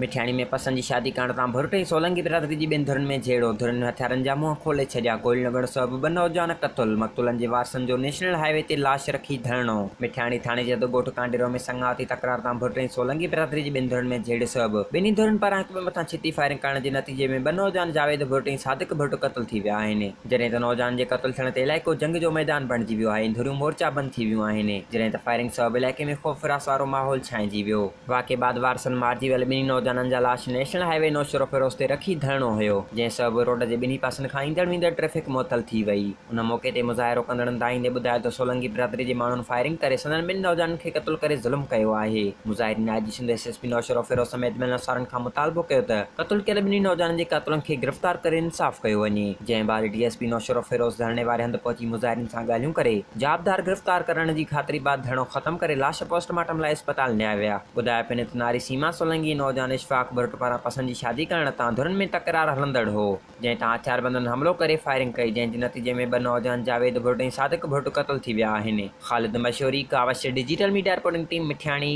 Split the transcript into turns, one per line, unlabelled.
مٺياڻي ۾ پسند جي شادي ڪرڻ تان ڀرٽ ۽ سولنگي برادري جي ٻن ڌرين ۾ جهيڙو، ڌرين هٿيارن جا منهن کولي ڇڏيا، گوليون لڳڻ سبب ٻه نوجوان قتل، مقتولن جي وارثن جو نيشنل هاء وي تي لاش رکي ڌرڻو، مٺياڻي ٿاڻي جي حد ڳوٺ ڪانڊيرو ۾ سڱاوتي تڪرار تان ڀرٽ ۽ سولنگي برادري جي ٻن ڌرين ۾ جهيڙي سبب ٻنهي ڌرين پاران هڪ ٻئي مٿان ڇتي فائرنگ ڪرڻ جي نتيجي ۾ ٻه نوجوان جاويد ڀرٽ ۽ صادق ڀرٽ قتل ٿي ويا آهن. جڏهن ته نوجوانن جي قتل ٿيڻ تي علائقو جنگ جو ميدان بڻجي ويو آهي ۽ ڌريون مورچا بند ٿي ويون آهن، جڏهن ته فائرنگ سبب علائقي ۾ خوف هراس وارو ماحول ڇانئجي ويو. واقعي بعد وارثن مارجي ويل ٻنهي نوجوانن جا لاش نيشنل هاء وي نوشهروفيروز تي رکي ڌرڻو هنيو، جنهن سبب روڊ جي ٻنهي پاسن کان ايندڙ ويندڙ ٽريفڪ معطل ٿي وئي. ان موقعي تي مظاهرو ڪندڙن دانهيندي ٻڌايو ته سولنگي برادري جي ماڻهن فائرنگ ڪري سندن ٻن نوجوانن کي قتل ڪري ظلم ڪيو آهي. مظاهرين I G Sindh S S P Naushahro Feroze سميت ٻين آفيسرن کان مطالبو ڪيو ته قتل ڪيل ٻنهي نوجوانن جي قاتلن کي گرفتار ڪري انصاف ڪيو وڃي، جنهن بعد ڊي ايس پي نوشهروفيروز ڌرڻي واري هنڌ پهچي مظاهرين سان ڳالهيون ڪري جوابدار گرفتار ڪرڻ جي خاطري بعد ڌرڻو ختم ڪري لاش پوسٽ مارٽم لاء اسپتال نيا ويا. ٻڌايو پيو وڃي ته ناري سيما سولنگي ۽ نوجوان اشفاق ڀرٽ پاران پسند جي شادي ڪرڻ تان ڌرين ۾ تڪرار هلندڙ هو، جنهن تان هٿياربندن حملو ڪري فائرنگ ڪئي، جنهن جي نتيجي ۾ ٻه نوجوان جاويد ڀرٽ ۽ صادق ڀرٽ قتل ٿي ويا آهن. Khalid Mashori, Kawish digital media reporting team, Mithiani.